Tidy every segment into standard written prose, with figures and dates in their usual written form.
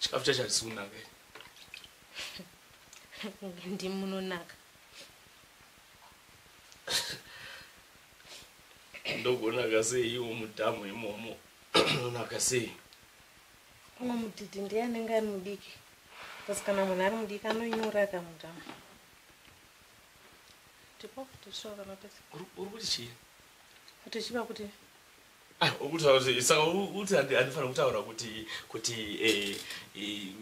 Chikafu chacho hachisi kunaka. Ndimi munonaka. Ndogonaka sei iwo mudhamu imomo? Unonaka sei? Umwe mudhidhi ndiye anenge ari mudiki. Kasi kana munhu ari mudiki anonyura kamudhamu. Tipo kuti sure kana pese. Uri kuti chii? Kuti chiva kuti Ukutaura kuti saka uti handifanira kutaura kuti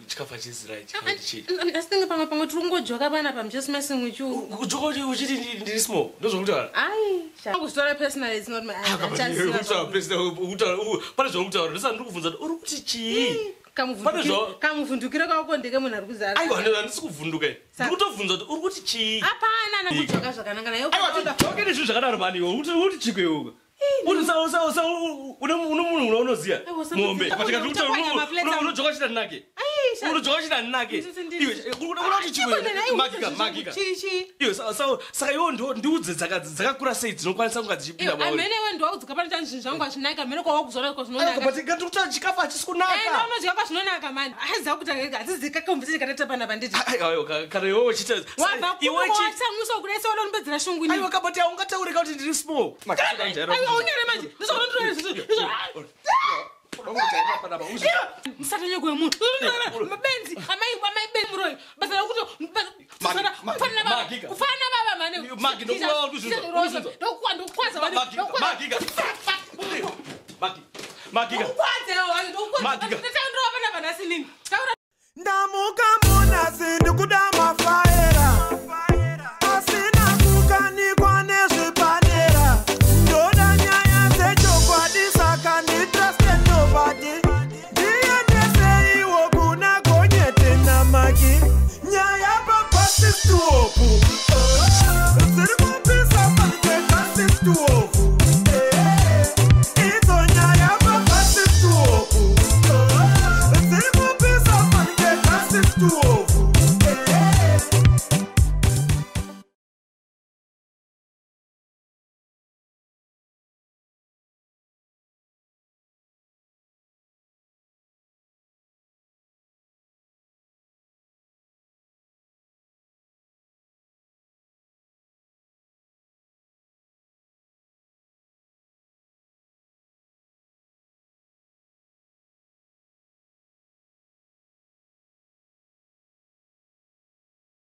chikafu hachisi right kana kuti chii? Asi pamwe tiri kungojoka panapa, I'm just messing with you. Kujoka uchiti ndiri small, ndozvokutaura? Ai, kuzvitora personal, it's not my Pane zvauri kutaura, ndosaka ndiri kubvunza kuti uri kuti chii. Kamuvhundukiro kako ndeke munhu ari kuzara. Aiwa, handisi kuvhunduka, ndiri kutobvunza kuti uri kuti chii. Hapana, nakujoka zvakanaka nayo. Aiwa, joke nezvinhu zvakadaro mani, iwe uri chiko iwe? Uri une munhu unaunoziya mombe, unojoka chita nake, unojoka chita nake iwe, unoda kuti chiko? Magika, magika iwe. Saka iwo ndiudze, dzakakura sei dzinokwanisa kunga dzichipinda mauri? Amene we ndiwaudzika pane chani, zvinhu zvangu hazvinaka, amene kwawakuzona kwazvinonaka. But ngati chikafu hachisi kunaka. Unodya kwazvinonaka mani, haiziva kuti hadzizikakombisi katata panapa nditi. Aiwa, kana iwe uchiita Wabva kuwatsamwisa kudai seoda unopedzera shungu. Aiwa, kabati haungataurika kuti ndiri small. Aiwa, unyare manje, musatanyoko wemunhu, mabenzi, amai, amai benzi, muroi, basa rekuti kufana baba mane. Magi, ndokukwadza. Magiga, Magiga. Ndokukwadza panapa nhasi nini.